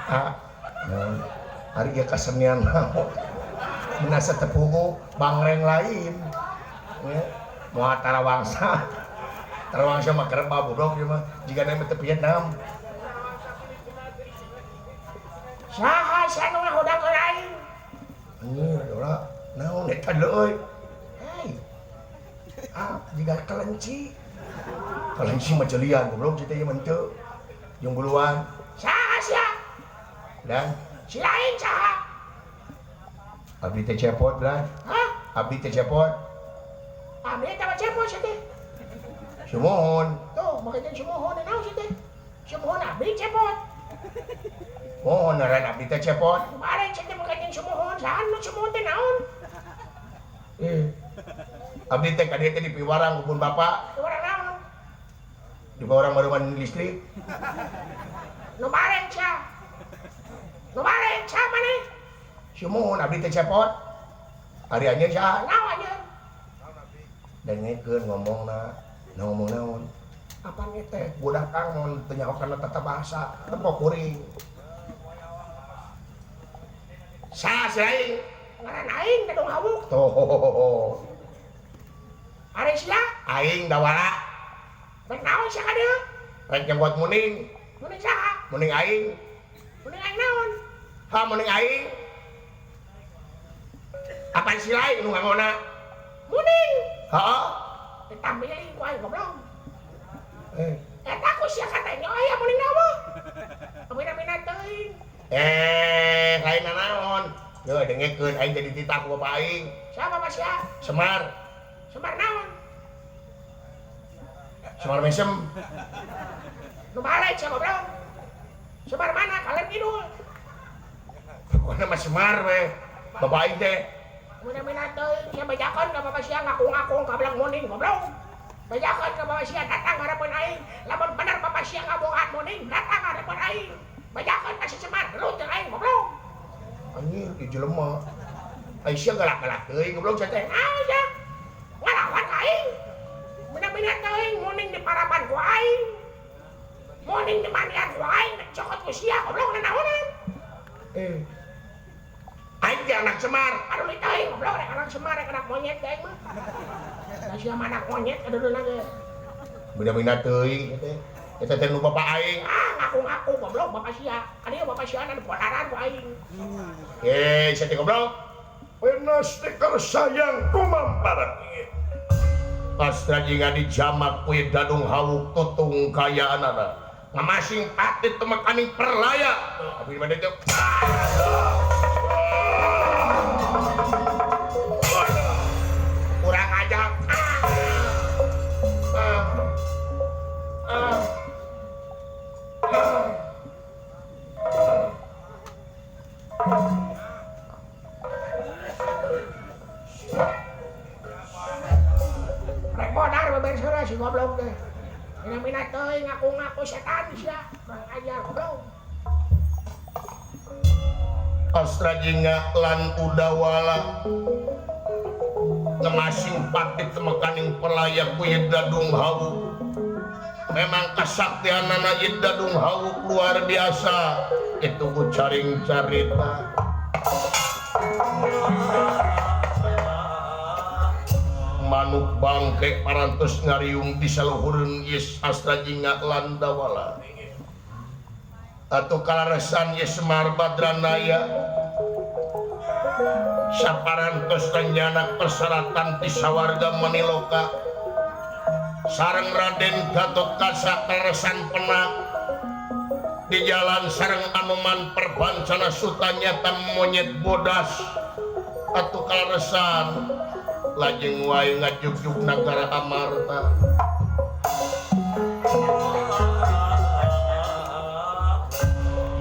Ah, naon? Ari ge kasenian naon? Menasa tepugu bangreng lain. Ya, moal tarawangsa. Tarawangsa mah kereba goblok ieu mah. Jigana mah teu Vietnam. Saha sia nu ngahudangkeun aing? Anjir, ora naon eta deui. Hei. Ah, jiga kelenci. Kelenci mah jelian goblok sia teh ieu mah henteu. Jeung buluan. Saha sia? Dan si lain saha? Abdi teh cepot, Blan. Hah? Abdi teh cepot. Abdi teh cepot sia teh. Sumuhun. Tuh, makanya sumuhun naon sia teh? Sumuhun abdi cepot. Mohon ngaran abdi teh cepot. Kemarin sia teh makanya sumuhun, saha nu sumuhun teh naon? Abdi teh ka dieu teh dipiwarang ku pun bapak. Piwarang naon? Dipiwarang maruman listrik. Nu bareng sia. Nu bareng sia maneh? Sumuhun abdi teh cepot. Ari anjeun saha? Naon anjeun? Dengekeun ngomongna. Ngomong naon? Apa teh budak kang teu nyaho kana tata bahasa, tepok kuring. Saha si aing? Ngaran aing Dadung Hawuk. Tuh. Ari sia? Aing Dawala. Rek naon sia ka dieu? Rek nyenggot muning. Muning saha? Muning aing. Muning aing naon? Ha muning aing. Apa si lain nu ngangona? Muning. Heeh. Ditambiling ku aing goblok. Eta ku sia katanya aya muning naon? Pamina-mina teuing. Lain naon? Yeuh dengekeun aing jadi titah ku bapak aing. Siapa bapak sia? Semar. Semar naon? Semar mesem. Nu balik sia goblok. Semar mana? Kaler kidul. Pokona mah Semar we. Bapak aing teh. Mina-mina teuing sia bejakeun ka bapak sia ngaku-ngaku kabelang muning goblok. Bejakeun ka bapak sia datang harapan aing. Lamun bener bapak sia ngabogaan muning datang harapan aing. Bejakeun ka si Semar gelut jeung aing goblok. Anjir di jelema. Aing sia galak-galak teuing goblok sia teh. Naon sia? Ngalawan ka aing. Mina-mina teuing muning di paraban ku aing. Muning di mandian ku aing cokot ku sia goblok nanaonan. Aing teh anak Semar. Aduh teuing goblok rek anak Semar rek anak monyet teh aing mah. Da sia mah anak monyet kadeudeuna ge. Mina-mina teuing teh. Eta teh nu bapak aing. Ah ngaku-ngaku goblok bapak sia. Ka dieu bapak sia anu bodaran ku aing. Sia teh goblok. Wenas teh sayang kumampara. Pastra jingga dijamak ku Dadung Hawuk tutung kayaanana. Ngamasing pati temekaning perlaya. Abdi mah teh. Kurang ajar. Rek modar beberes heula si goblok teh. Mina-mina teuing ngaku-ngaku setan sia. Kurang ajar goblok. Astra jingga lan Udawala ngemasing pati temekaning perlaya ku Dadung Hawuk. Memang kasaktianana Dadung Hawuk luar biasa. Itu ku caring carita. Manuk bangke parantos ngariung di saluhureun Yes Astra Jingga lan Dawala. Atuh kalaresan Yes Semar Badranaya saparantos renyanak persyaratan ti sawarga Maniloka sareng Raden Gatotkaca kaleresan penak di jalan sareng Anoman Perbancana Suta nyata monyet bodas. Atuh kaleresan lajeng wae ngajugjug nagara Amarta.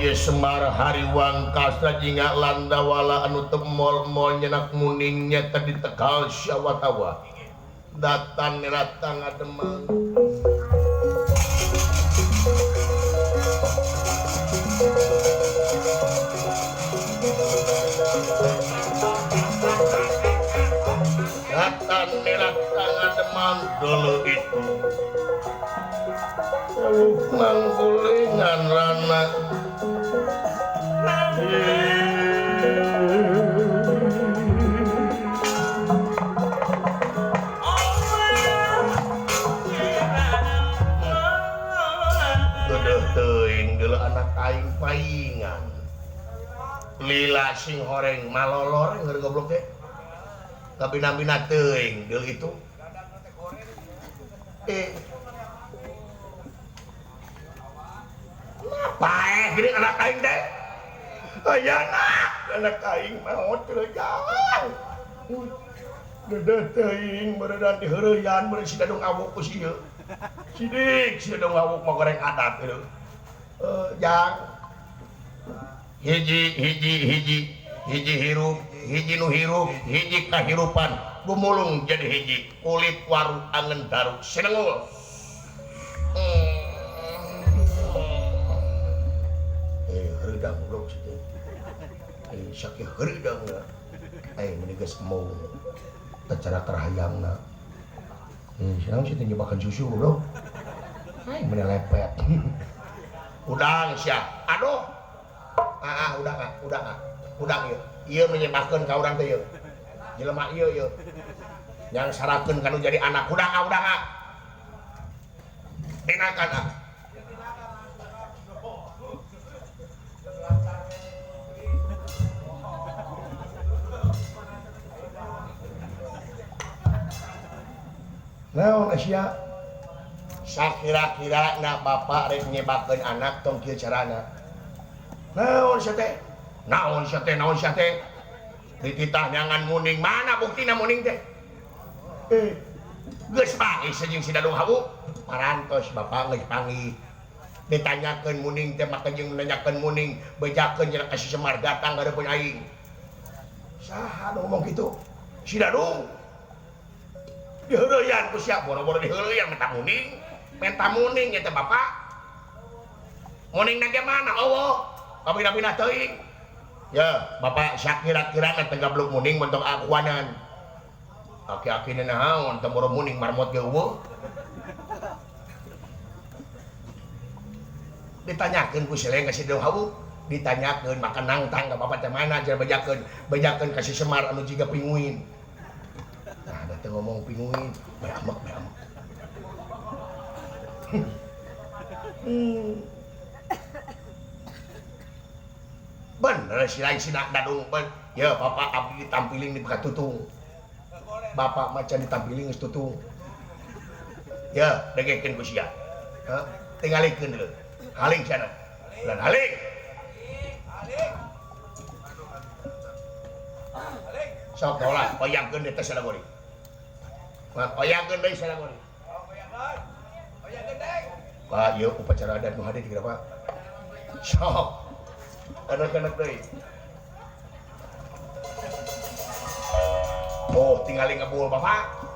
Ye Semar Hariwang Kastra Jingga lan Dawala anu teu mol-mol nyenak muning nyata di Tegal Syawatawa. Datan ratang ademang. Datan ratang ademang dulu itu. Manggulingan rana. Geudeuh teuing deuleu anak aing paingan. Lila sing horeng malolor ngeur goblok teh. Kabina-bina teuing deuleu itu. Paeh gini anak aing teh. Aya anak aing maot teu jangan. Dedeh teuing meureundan diheureuyan meureun si Dadung awuk ku si ieu. Sidik si Dadung awuk mah goreng adat ieu. Jang. Hiji hiji hiji hiji hirup, hiji nu hirup, hiji kahirupan gumulung jadi hiji kulit waru angen daru sinengul. Heureudang goblok situ. Sakieu heureudangna. Meni geus embung. Teu cara karahayangna. Sinaon sih teh nyebakan susu goblok. Meni lepet. Udang sia. Aduh. Udang udang udang ieu. Ieu menyebakeun ka urang teh ieu. Jelema ieu ieu. Yang sarakeun kanu jadi anak udang udang. Enakan ah. Naon Asia? Sakira-kira na bapak rek nyebakeun anak tong kieu carana. Naon sia teh? Naon sia teh? Naon sia teh? Dititah nyangan muning, mana buktina muning teh? Geus panggih jeung si Dadung Hawu. Parantos bapak geus panggih. Ditanyakeun muning teh maka jeung nanyakeun muning, bejakeun cenah ka si Semar datang hareupeun aing. Saha nu ngomong kitu? Si Dadung. Diheureyan ku sia, boro-boro diheureyan menta muning eta bapak. Muning na ge mana eueuh, kabina-bina teuing. Ya, bapak sakira-kira na teu gablug muning mentok akuanan. Aki-akina naon teu boro muning marmot ge eueuh. Ditanyakeun ku si Leng ka si Dadung Hawu, ditanyakeun maka nangtang ka bapak teh mana cenah bejakeun, bejakeun ka si Semar anu jiga pinguin. Nah, da teu ngomong pinguin, bae amek bae amek. Bener si lain si Dadung ben. Ya bapak abdi ditampiling di bekat tutung. Bapak macan ditampiling geus tutung. Ya, dengekeun ku sia. Hah? Tingalikeun deuleu. Haling sia. Lan haling. Sok tolak oyangkeun deui teh sadagori. Oyangkeun deui sadagori. Pak, ieu upacara adat nu hadir di Pak. Sok. Anak-anak deui. Oh, tingali ngebul Bapak.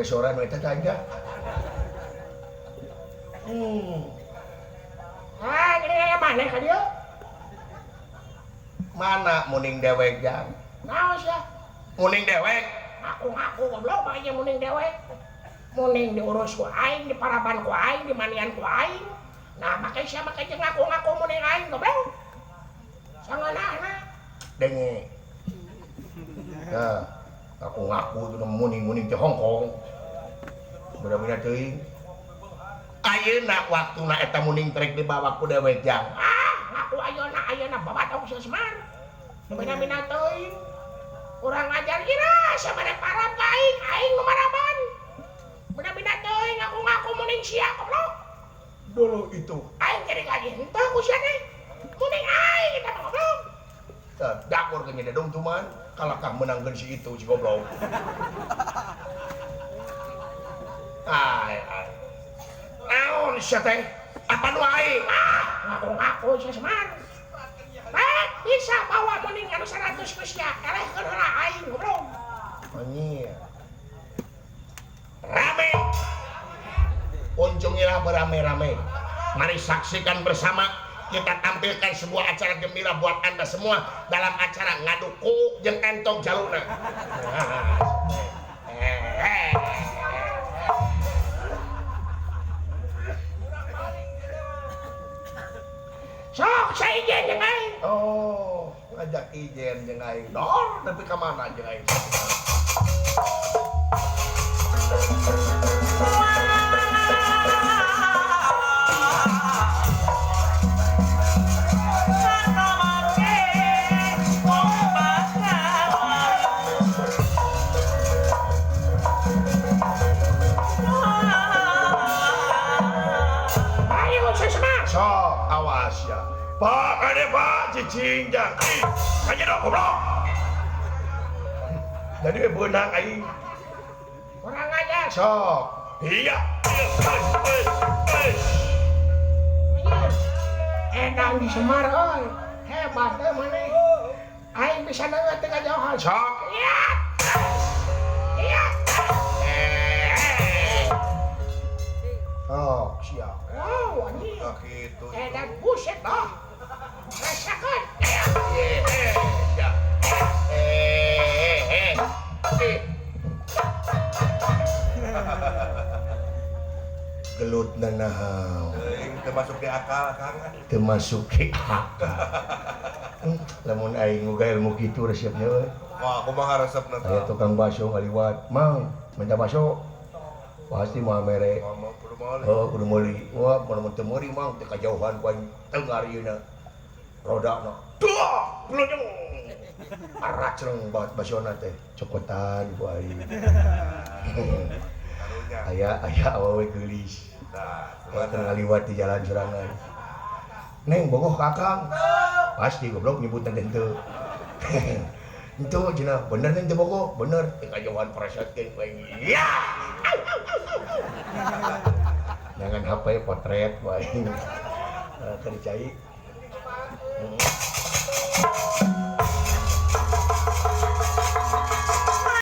Restoran eta teh aja. Ah, gini aya maneh ka dieu? Mana muning dewek jang? Naon sia? Muning dewek? Ngaku-ngaku goblok bae muning dewek. Muning diurus ku aing, diparaban ku aing, dimandian ku aing. Nah, make sia make jeung ngaku-ngaku muning aing goblok. Sangeunahna. Denge. Tah, ngaku-ngaku itu muning-muning di Hong Kong. Bener-bener teuing. Ayeuna waktuna eta muning trek dibawa ku dewek jang. Ah, ngaku ayeuna ayeuna babatong si Semar. Bina-bina teuing. Kurang ajar kira sabada parab ka aing, aing nu maraban. Bina-bina teuing ngaku-ngaku muning sia goblok. Dulu itu aing jadi lagi henteu ku sia teh. Muning aing eta mah goblok. Dapur ke Dadung cuman kalakah menangkeun si itu si goblok. Ai ai. Naon sia teh. Apa nu aing? Ah, ngaku-ngaku sia Semar. Baik, bisa bawa mending anu 100 ku sia. Elehkeun heula aing goblok. Anjir. Rame. Kunjungilah beramai-ramai. Mari saksikan bersama, kita tampilkan sebuah acara gembira buat Anda semua dalam acara ngadu kuuk jeung entog jaluna. Sok saya ijen jeung aing. Oh, ngajak ijen jeung aing. Dor, tapi ka mana jeung aing? Sok, awas ya. Pak, kade Pak, cicing jang. Ih, kajedo goblok. Jadi we beunang aing. Kurang ajar. Sok. Iya. Edan di Semar euy. Hebat euy maneh. Aing bisa deungeut teh kajauhan. Sok. Iya. Iya. Oh, siap. Wow, anjing. Gitu. Edan buset dah. Rasakan. Gelut nanaon. Teu masuk di akal, Kang. Teu masuk di akal. Lamun aing boga ilmu kitu resepna euy. Wah, kumaha resepna tah? Aya tukang bakso ngaliwat, "Mang, minta bakso." Pasti moal mere. Oh, kudu meuli. Wah, mun teu meuli mang teu kajauhan ku aing tengar ieuna. Rodana. Duh, blonyong. Aracreng banget basona teh, cokotan ku aing. Aya aya awewe geulis. Tah, teu ngaliwat di jalan sorangan. Neng bogoh ka Akang. Pasti goblok nyebutna teh henteu. Henteu cenah, bener neng teu bogoh, bener. Teu kajauhan presetkeun ku aing. Ya. Jangan HP potret wae. Keur cai.